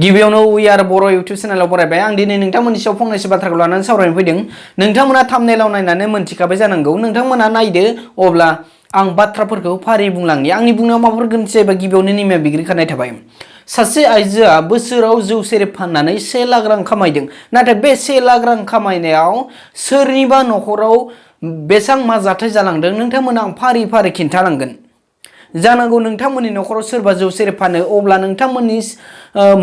गिबियावनो we R Bodo' YouTube चेनेलाव बरायबाय आं दिनै नोंथांमोननि सायाव फंनैसो बाथ्राखौ लानानै सावरायनो फैदों। नोंथांमोना थाम्बनेइलाव नायनानै मोनथिखाबाय जानांगौ। नोंथांमोना नायदो अब्ला आं बाथ्राफोरखौ फारि बुंलांनि। आंनि बुंनायाव माबाफोर गोरोन्थि जायोबा गिबियावनो निमाया बिग्रिखानाय थाबाय। सासे आइजोआ बोसोराव जौ सेरेब फाननानै 1 लाख रां खामायदों। नाथाय बे 1 लाख रां खामायनायाव सोरनिबा नखराव बेसेबां मा जाथाय जालांदों नोंथांमोना आं फारि फारि खिन्थालांगोन। जानांगौ नोंथांमोननि नखराव सोरबा जौ सेरेब फानो अब्ला नोंथांमोननि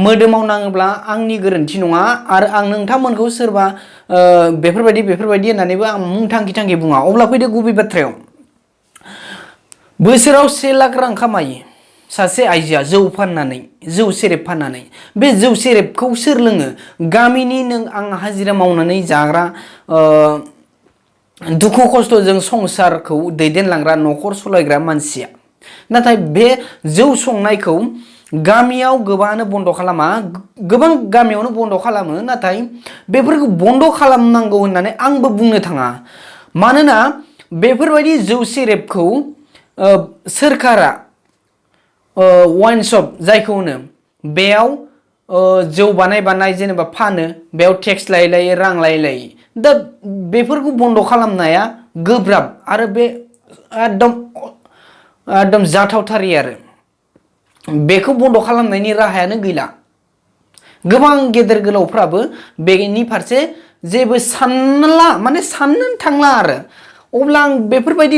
मोदोमाव नाङोब्ला आंनि गोरोन्थि नङा आरो आं नोंथांमोनखौ सोरबा बेफोरबायदि होननानैबो आं मुं थांखि बुङा। अब्ला फैदो गुबै बाथ्रायाव। बोसोराव 1 लाख रां खामायो सासे आइजोआ जौ फाननानै, जौ सेरेब फाननानै। बे जौ सेरेबखौ सोर लोङो? गामिनि नों आं हाजिरा मावनानै जाग्रा दुखु खस्थ'जों संसारखौ दैदेनलांग्रा नखर सलायग्रा मानसिया। नाथाय बे जौ संनायखौ गामियाव गोबाङानो बन्द खालामा, गोबां गामियावनो बन्द खालामो। नाथाय बेफोरखौ बन्द खालामनांगौ होननानै आंबो बुंनो थाङा। मानोना बेफोरबायदि जौ सेरेबखौ सोरखारा वाइन शप जायखौ होनो बेयाव जौ बानाय जेनेबा फानो, बेयाव टेक्स लायै रां लायै। दा बेफोरखौ बन्द खालामनाया गोब्राब आरो बे एकदम जाथावथारि आरो बेखौ बन्द खालामनायनि राहायानो गैला। गोबां गेदेर गोलावफ्राबो बेनि फारसे जेबो साननो थांला आरो। अब्ला आं बेफोरबायदि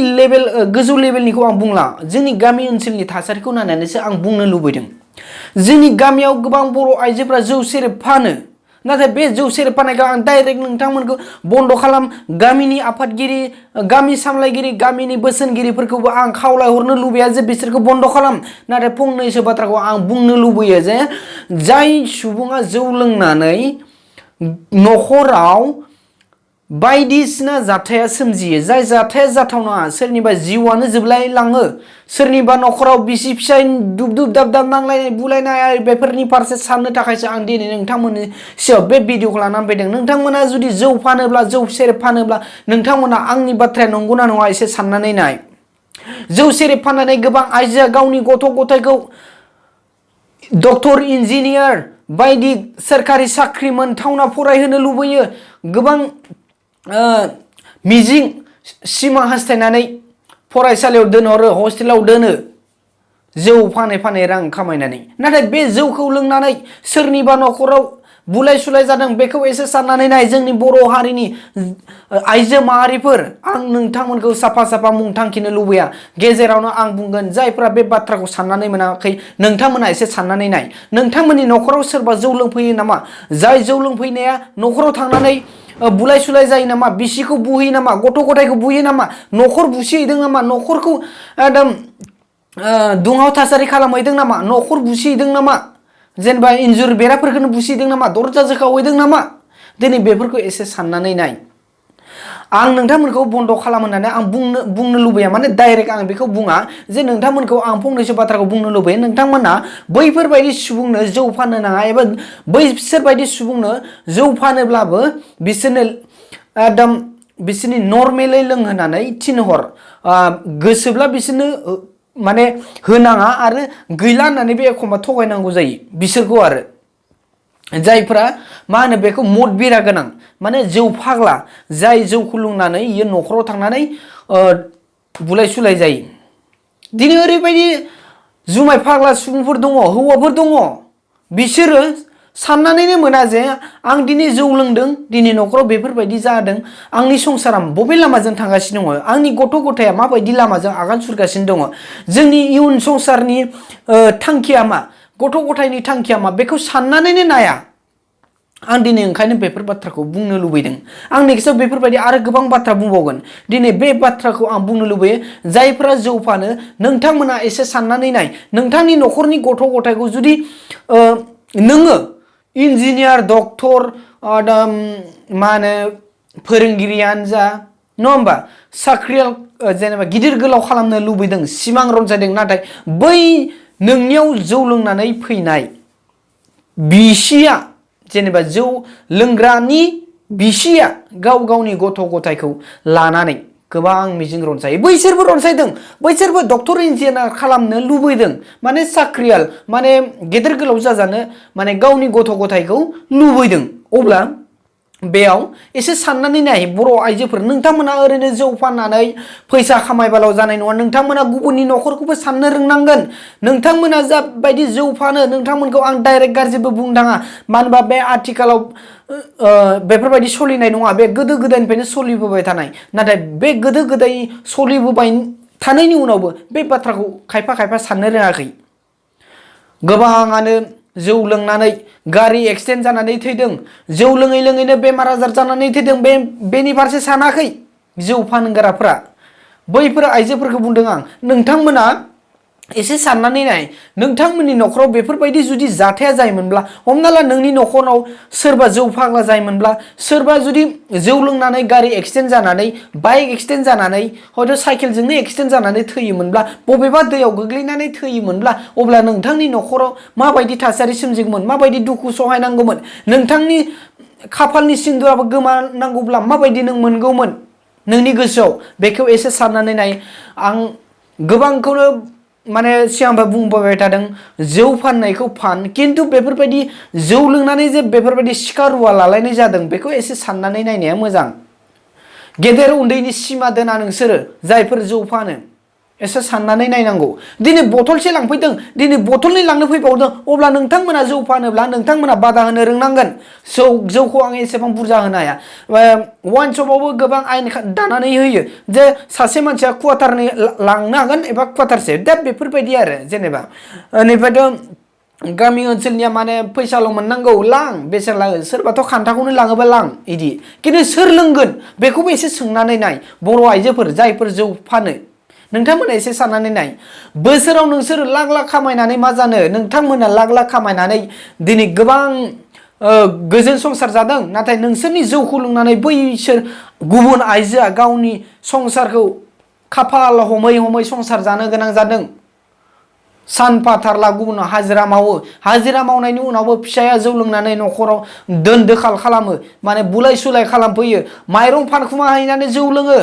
गोजौ लेभेलनिखौ आं बुंला। जोंनि गामि ओनसोलनि थासारिखौ नायनानैसो आं बुंनो लुबैदों। जोंनि गामियाव गोबां बर' आइजोफोरा जौ सेरेब फानो। नाथाय बे जौ सेरेब फाननायखौ आं डाइरेक्ट नोंथांमोनखौ बन्द खालाम, गामिनि आफादगिरि, गामि सामलायगिरि, गामिनि बोसोनगिरिफोरखौबो आं खावलायहरनो लुबैया जे बिसोरखौ बन्द खालाम। नाथाय फंनैसो बाथ्राखौ आं बुंनो लुबैयो जे जाय सुबुङा जौ लोंनानै नखराव बायदिसिना जाथाया सोमजियो, जाय जाथाया जाथावना, सोरनिबा जिउआनो जोबलायलाङो, सोरनिबा नखराव बिसि फिसाय दुब दाब नांलायनाय बुलायनाय, बेफोरनि फारसे साननो थाखायसो आं दिनै नोंथांमोननि सिगाङाव बे भिडिअखौ लानानै फैदों। नोंथांमोना जुदि जौ फानोब्ला, जौ सेरेब फानोब्ला नोंथांमोना आंनि बाथ्राया नंगौना नङा एसे साननानै नाय। जौ सेरेब फाननानै गोबां आइजोआ गावनि गथ' गथायखौ डक्टर, इन्जिनियार बायदि सोरखारि साख्रि मोनथावना फरायहोनो लुबैयो। गोबां मिजिं सिमां हास्थायनानै फरायसालियाव दोनहरो, हस्टेलाव दोनो, जौ फानै रां खामायनानै। नाथाय बे जौखौ लोंनानै सोरनिबा नखराव बुलाय सुलाय जादों बेखौ एसे साननानै नाय। जोंनि बर' हारिनि आइजो माहारिफोर, आं नोंथांमोनखौ साफा मुं थांखिनो लुबैया। गेजेरावनो आं बुंगोन, जायफ्रा बे बाथ्राखौ साननानै मोनाखै नोंथांमोना एसे साननानै नाय। नोंथांमोननि नखराव सोरबा जौ लोंफैयो नामा? जाय जौ लोंफैनाया नखराव थांनानै बुलाय सुलाय जायो नामा? बिसिखौ बुहैयो नामा? गथ' गथायखौ बुयो नामा? नखर बुसिहैदों नामा? नखरखौ एकदम दुंहाव थासारि खालामहैदों नामा? नखर बुसिहैदों नामा? जेनेबा इन्जुर बेराफोरखौनो बुसिहैदों नामा? दरजा जोखावहैदों नामा? दिनै बेफोरखौ एसे साननानै नाय। आं नोंथांमोनखौ बन्द खालाम होननानै आं बुंनो लुबैया। माने डाइरेक्ट आं बेखौ बुङा जे नोंथांमोनखौ आं फंनैसो बाथ्राखौ बुंनो लुबैयो। नोंथांमोना बैफोरबायदि सुबुंनो जौ फाननो नाङा, एबा बैसोरबायदि सुबुंनो जौ फानोब्लाबो बिसोरनो एकदम बिसोरनि नर्मेलै लोंहोनानै थिनहर। गोसोब्ला बिसोरनो माने होनाङा आरो गैला होननानैबो एखमबा थगायनांगौ जायो बिसोरखौ। आरो जायफ्रा मा होनो बेखौ मद बिरा गोनां, माने जौ फाग्ला, जाय जौखौ लोंनानै इयो नखराव थांनानै बुलाय सुलाय जायो। दिनै ओरैबायदि जुमाय फाग्ला सुबुंफोर दङ, हौवाफोर दङ, बिसोरो साननानैनो मोना जे आं दिनै जौ लोंदों, दिनै नखराव बेफोरबायदि जादों, आंनि संसारा बबे लामाजों थांगासिनो दङ, आंनि गथ' गथाया माबायदि लामाजों आगान सुरगासिनो दङ, जोंनि इयुन संसारनि थांखिया मा, गथ' गथायनि थांखिया मा, बेखौ साननानैनो नाया। आं दिनै ओंखायनो बेफोर बाथ्राखौ बुंनो लुबैदों। आं नेक्स्टआव बेफोरबायदि आरो गोबां बाथ्रा बुंबावगोन। दिनै बे बाथ्राखौ आं बुंनो लुबैयो, जायफ्रा जौ फानो नोंथांमोना एसे साननानै नाय। नोंथांनि नखरनि गथ' गथायखौ जुदि नोङो इन्जिनियार, डक्टर, मा होनो फोरोंगिरियानो जा, नङा होमबा, साख्रियाल जेनेबा गिदिर गोलाव खालामनो लुबैदों, सिमां रंजादों, नाथाय बै नोंनियाव जौ लोंनानै फैनाय बिसिया, जेनेबा जौ लोंग्रानि बिसिया गावनि गथ' गथायखौ लानानै गोबां मिजिं रनसायो बैसोरबो रनसायदों बैसोरबो डक्टर इन्जिनियार खालामनो लुबैदों माने साख्रियाल माने गेदेर गोलाव जाजानो माने गावनि गथ' गथायखौ लुबैदों अब्ला बेयाव एसे साननानै नाय बर' आइजोफोर नोंथांमोना ओरैनो जौ फाननानै फैसा खामायबाल' जानाय नङा नोंथांमोना गुबुननि न'खरखौबो साननो रोंनांगोन नोंथांमोना जा बायदि जौ फानो नोंथांमोनखौ आं डाइरेक्ट गाज्रिबो बुंनो थाङा मानो होनबा बे आथिखालाव बेफोरबायदि सोलिनाय नङा बे गोदो गोदायनिफ्रायनो सोलिबोबाय थानाय नाथाय बे गोदो गोदाय सोलिबोबाय थानायनि उनावबो बे बाथ्राखौ खायफा खायफा साननो रोङाखै गोबाङानो जौ लोंनानै गारि एक्सिडेन्ट जानानै थैदों जौ लोङै लोङैनो बेमार आजार जानानै थैदों बेनि फारसे सानाखै जौ फानग्राफोरा बैफोर आइजोफोरखौ बुंदों आं नोंथांमोना एसे साननानै नाय नोंथांमोननि न'खराव बेफोरबायदि जुदि जाथाया जायोमोनब्ला हमना ला नोंनि न'खराव सोरबा जौ फाग्ला जायोमोनब्ला सोरबा जुदि जौ लोंनानै गारि एक्सिडेन्ट जानानै बाइक एक्सिडेन्ट जानानै हयथ' साइकेलजोंनो एक्सिडेन्ट जानानै थैयोमोनब्ला बबेबा दैयाव गोग्लैनानै थैयोमोनब्ला अब्ला नोंथांनि न'खराव माबायदि थासारि सोमजिगौमोन माबायदि दुखु सहायनांगौमोन नोंथांनि खाफालनि सिन्दुराबो गोमानांगौब्ला माबायदि नों मोनगौमोन नोंनि गोसोआव बेखौ एसे साननानै नाय आं गोबांखौनो माने सिगांबो बुंबोबाय थादों जौ फाननायखौ फान खिन्थु बेफोरबायदि जौ लोंनानै जे बेफोरबायदि सिखा रुवा लालायनाय जादों बेखौ एसे साननानै नायनाया मोजां गेदेर उन्दैनि सिमा दोना नोंसोरो जायफोर जौ फानो एसे साननानै नायनांगौ दिनै बथलसे लांफैदों दिनै बथलनै लांनो फैबावदों अब्ला नोंथांमोना जौ फानोब्ला नोंथांमोना बादा होनो रोंनांगोन जौखौ आं एसेबां बुरजा होनो हाया वाइन शपआवबो गोबां आयेन दानानै होयो जे सासे मानसिया क्वार्टारनै लांनो हागोन एबा क्वार्टारसे दा बेफोरबायदि आरो जेनेबा बेनिफ्रायथ' गामि ओनसोलनिया माने फैसाल' मोननांगौ लां बेसे लाङो सोरबाथ' खान्थाखौनो लाङोबा लां इदि खिन्थु सोर लोंगोन बेखौबो एसे सोंनानै नाय बर' आइजोफोर जायफोर जौ फानो नोंथांमोना एसे साननानै नाय बोसोराव नोंसोर लाख लाख खामायनानै मा जानो नोंथांमोना लाख लाख खामायनानै दिनै गोबां गोजोन संसार जादों नाथाय नोंसोरनि जौखौ लोंनानै बैसोर गुबुन आइजोआ गावनि संसारखौ खाफाल हमै हमै संसार जानो गोनां जादों सानफा थारला गुबुनाव हाजिरा मावो हाजिरा मावनायनि उनावबो फिसाया जौ लोंनानै न'खराव दोन दोखाल खालामो माने बुलाय सुलाय खालामफैयो माइरं फानखुमा हैनानै जौ लोङो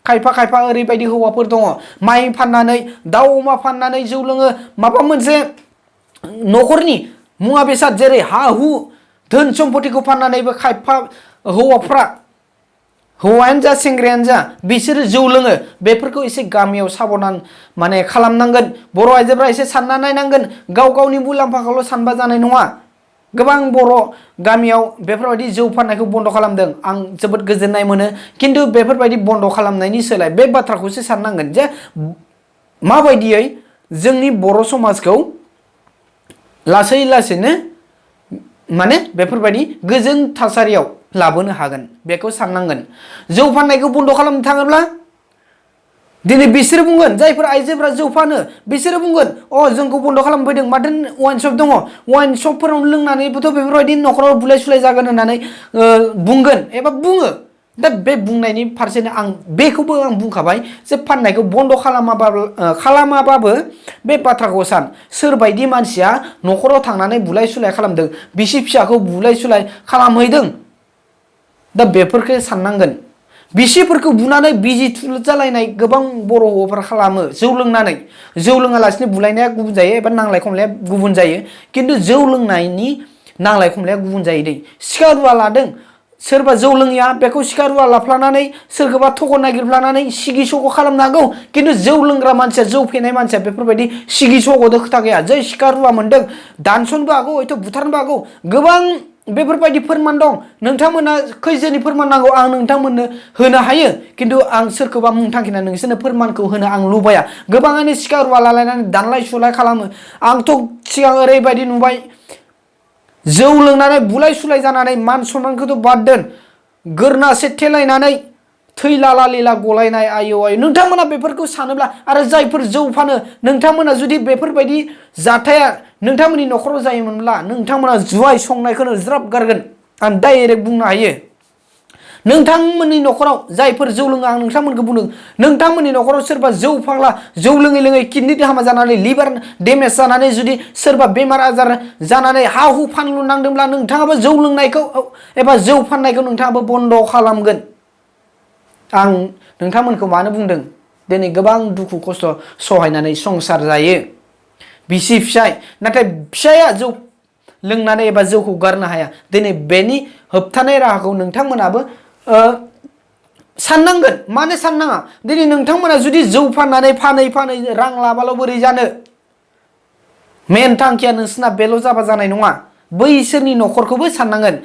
खायफा खायफा ओरैबायदि हौवाफोर दङ माइ फाननानै दाउ अमा फाननानै जौ लोङो माबा मोनसे न'खरनि मुवा बेसाद जेरै हा हु धोन सम्पतिखौ फाननानैबो खायफा हौवाफ्रा हौवायानो जा सेंग्रायानो जा बिसोरो जौ लोङो बेफोरखौ एसे गामियाव साबधान माने खालामनांगोन बर' आइजोफ्रा एसे सानना नायनांगोन गाव गावनि मुलाम्फाखौल' सानबा जानाय नङा गोबां बर' गामियाव बेफोरबायदि जौ फाननायखौ बन्द' खालामदों आं जोबोद गोजोननाय मोनो खिन्थु बेफोरबायदि बन्द' खालामनायनि सोलाय बे बाथ्राखौसो साननांगोन जे माबायदियै जोंनि बर' समाजखौ लासै लासैनो माने बेफोरबायदि गोजोन थासारियाव लाबोनो हागोन बेखौ साननांगोन जौ फाननायखौ बन्द' खालामनो थाङोब्ला दिनै बिसोरो बुंगोन जायफोर आइजोफोरा जौ फानो बिसोरो बुंगोन जोंखौ बन्द' खालामनो फैदों माथो वाइन शप दङ वाइन शपफोरावनो लोंनानैबोथ' बेफोरबायदि न'खराव बुलाय सुलाय जागोन होननानै बुंगोन एबा बुङो दा बे बुंनायनि फारसेनो आं बेखौबो आं बुंखाबाय जे फाननायखौ बन्द' खालामाबाबो बे बाथ्राखौ सान सोरबायदि मानसिया न'खराव थांनानै बुलाय सुलाय खालामदों बिसि फिसाखौ बुलाय सुलाय खालामहैदों दा बेफोरखौ साननांगोन बिसिफोरखौ बुनानै बिजि थुजालायनाय गोबां बर' हौवाफोरा खालामो जौ लोंनानै जौ लोङालासिनो बुलायनाया गुबुन जायो एबा नांलाय खमलाया गुबुन जायो खिन्थु जौ लोंनायनि नांलाय खमलाया गुबुन जायो दै सिखा रुवा लादों सोरबा जौ लोङिया बेखौ सिखा रुवा लाफ्लानानै सोरखौबा थग' नागिरफ्लानानै सिगि सग' खालामनो हागौ खिन्थु जौ लोंग्रा मानसिया जौ फेनाय मानसिया बेफोरबायदि सिगि सग'दो खोथा गैया जै सिखा रुवा मोनदों दानस'नोबो हागौ हयथ' बुथारनोबो हागौ गोबां बेफोरबायदि फोरमान दं नोंथांमोना खैजोननि फोरमान नांगौ आं नोंथांमोननो होनो हायो खिन्थु आं सोरखौबा मुं थांखिना नोंसोरनो फोरमानखौ होनो आं लुबैया गोबाङानो सिखा रुवा लालायनानै दानलाय सुलाय खालामो आंथ' सिगां ओरैबायदि नुबाय जौ लोंनानै बुलाय सुलाय जानानै मान सनमानखौथ' बाद दोन गोरना सेथेलायनानै थैलाला लिला गलायनाय आयौ आयौ नोंथांमोना बेफोरखौ सानोब्ला आरो जायफोर जौ फानो नोंथांमोना जुदि बेफोरबायदि जाथाया नोंथांमोननि न'खराव जायोमोनब्ला नोंथांमोना जुमाय संनायखौनो ज्राब गारगोन आं डाइरेक्ट बुंनो हायो नोंथांमोननि न'खराव जायफोर जौ लोङो आं नोंथांमोनखौ बुंदों नोंथांमोननि न'खराव सोरबा जौ फाग्ला जौ लोङै लोङै किडनि हामा जानानै लिभार डेमेज जानानै जुदि सोरबा बेमार आजार जानानै हा हु फानलु नांदोंब्ला नोंथाङाबो जौ लोंनायखौ एबा जौ फाननायखौ नोंथाङाबो बन्द' खालामगोन आं नोंथांमोनखौ मानो बुंदों दिनै गोबां दुखु खस्थ' सहायनानै संसार जायो बिसि फिसाय नाथाय फिसाया जौ लोंनानै एबा जौखौ गारनो हाया दिनै बेनि होबथानाय राहाखौ नोंथांमोनाबो साननांगोन मानो साननाङा दिनै नोंथांमोना जुदि जौ फाननानै फानै रां लाबाल' बोरै जानो मेन थांखिया नोंसोरना बेल' जाबा जानाय नङा बैसोरनि न'खरखौबो साननांगोन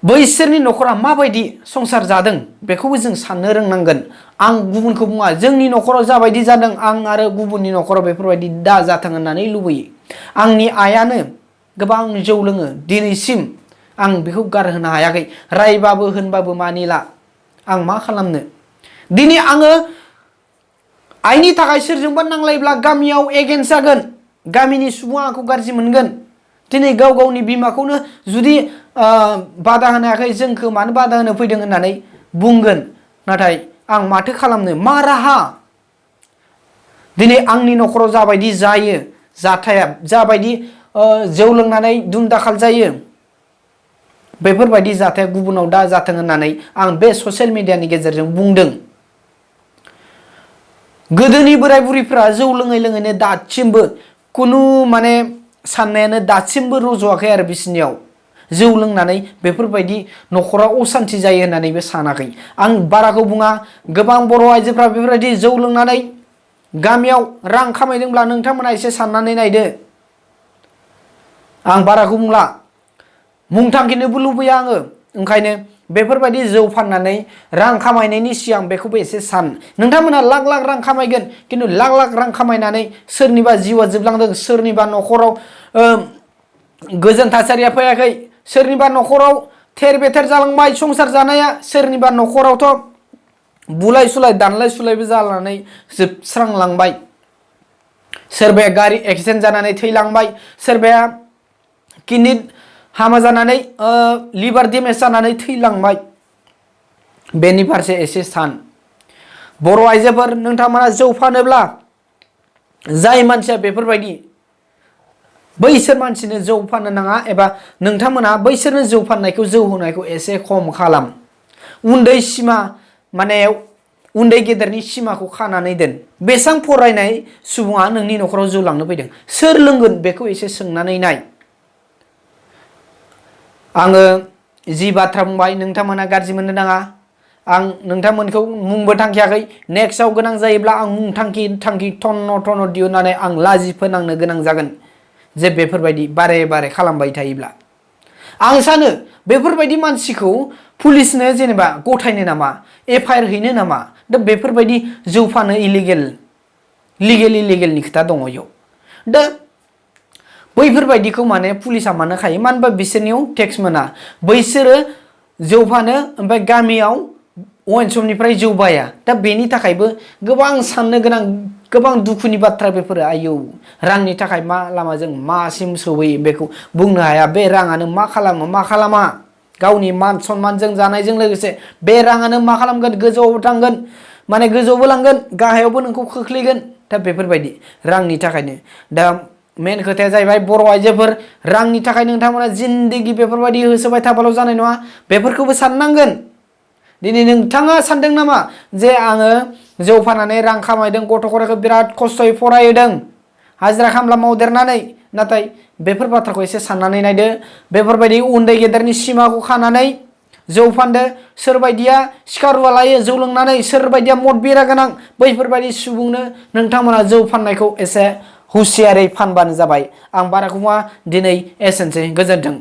बैसोरनि न'खरा माबायदि संसार जादों बेखौबो जों साननो रोंनांगोन आं गुबुनखौ बुङा जोंनि न'खराव जाबायदि जादों आं आरो गुबुननि न'खराव बेफोरबायदि दा जाथों होननानै लुबैयो आंनि आइयानो गोबां जौ लोङो दिनैसिम आं बेखौ गारहोनो हायाखै रायबाबो होनबाबो मानिला आं मा खालामनो दिनै आङो आइनि थाखाय सोरजोंबा नांलायब्ला गामियाव एगेन्स्ट जागोन गामिनि सुबुङा आंखौ गाज्रि मोनगोन दिनै गाव गावनि बिमाखौनो जुदि बादा होनो हायाखै जोंखौ मानो बादा होनो फैदों होननानै बुंगोन नाथाय आं माथो खालामनो मा राहा दिनै आंनि न'खराव जाबायदि जायो जाथाया जाबायदि जौ लोंनानै दुम दाखाल जायो बेफोरबायदि जाथाया गुबुनाव दा जाथों होननानै आं बे ससियेल मिडियानि गेजेरजों बुंदों गोदोनि बोराय बुरैफ्रा जौ लोङैनो दासिमबो खुनु माने साननायानो दासिमबो रज'वाखै आरो बिसोरनियाव जौ लोंनानै बेफोरबायदि न'खराव असान्थि जायो होननानैबो सानाखै आं बाराखौ बुङा गोबां बर' आइजोफ्रा बेफोरबायदि जौ लोंनानै गामियाव रां खामायदोंब्ला नोंथांमोना एसे साननानै नायदो आं बाराखौ बुंला मुं थांखिनोबो लुबैया आङो ओंखायनो बेफोरबायदि जौ फाननानै रां खामायनायनि सिगां बेखौबो एसे सान नोंथांमोना लाख लाख रां खामायगोन खिन्थु लाख लाख रां खामायनानै सोरनिबा जिउआ जोबलांदों सोरनिबा न'खराव गोजोन थासारिया फैयाखै सोरनिबा न'खराव थेर बेथेर जालांबाय संसार जानाया सोरनिबा न'खरावथ' बुलाय सुलाय दानलाय सुलायबो जानानै जोबस्रांलांबाय सोरबाया गारि एक्सिडेन्ट जानानै थैलांबाय सोरबाया किडनि हामा जानानै लिभार डेमेज जानानै थैलांबाय बेनि फारसे एसे सान बर' आइजोफोर नोंथांमोना जौ फानोब्ला जाय मानसिया बेफोरबायदि बैसोर मानसिनो जौ फाननो नाङा एबा नोंथांमोना बैसोरनो जौ फाननायखौ जौ होनायखौ एसे खम खालाम उन्दै सिमा माने उन्दै गेदेरनि सिमाखौ खानानै दोन बेसेबां फरायनाय सुबुङा नोंनि न'खराव जौ लांनो फैदों सोर लोंगोन बेखौ एसे सोंनानै नाय आङो जि बाथ्रा बुंबाय नोंथांमोना गाज्रि मोननो नाङा आं नोंथांमोनखौ मुंबो थांखियाखै नेक्स्टआव गोनां जायोब्ला आं मुं थांखि थन्न दिहुननानै आं लाजि फोनांनो गोनां जागोन जे बेफोरबायदि बारे बारे खालामबाय थायोब्ला आं सानो बेफोरबायदि मानसिखौ पुलिसनो जेनेबा गथायनो नामा एफआइआर हैनो नामा दा बेफोरबायदि जौ फानो इलिगेलनि खोथा दङ इयाव दा बैफोरबायदिखौ माने पुलिसा मानो खायो मानो होनबा बिसोरनियाव टेक्स मोना बैसोरो जौ फानो ओमफ्राय गामियाव अवेनसपनिफ्राय जौ बाया दा बेनि थाखायबो गोबां साननो गोनां गोबां दुखुनि बाथ्रा बेफोरो आयौ रांनि थाखाय मा लामाजों मासिम सौहैयो बेखौ बुंनो हाया बे राङानो मा खालामो मा खालामा गावनि मान सन्मानजों जानायजों लोगोसे बे राङानो मा खालामगोन गोजौआव थांगोन माने गोजौआवबो लांगोन गाहायावबो नोंखौ खोख्लैगोन दा बेफोरबायदि रांनि थाखायनो दा मेन खोथाया जाहैबाय बर' आइजोफोर रांनि थाखाय नोंथांमोना जिन्दगि बेफोरबायदि होसोबाय थाबाल' जानाय नङा बेफोरखौबो साननांगोन दिनै नोंथाङा सानदों नामा जे आङो जौ फाननानै रां खामायदों गथ' गथायखौ बिराद खस्थ'यै फरायहोदों हाजिरा खामला मावदेरनानै नाथाय बेफोर बाथ्राखौ एसे साननानै नायदो बेफोरबायदि उन्दै गेदेरनि सिमाखौ खानानै जौ फानदो सोरबायदिया सिखा रुवा लायो जौ लोंनानै सोरबायदिया मद बेरा गोनां बैफोरबायदि सुबुंनो नोंथांमोना जौ फाननायखौ एसे हुसियारै फानबानो जाबाय आं बाराखौ बुङा दिनै एसेनोसै गोजोन्थों।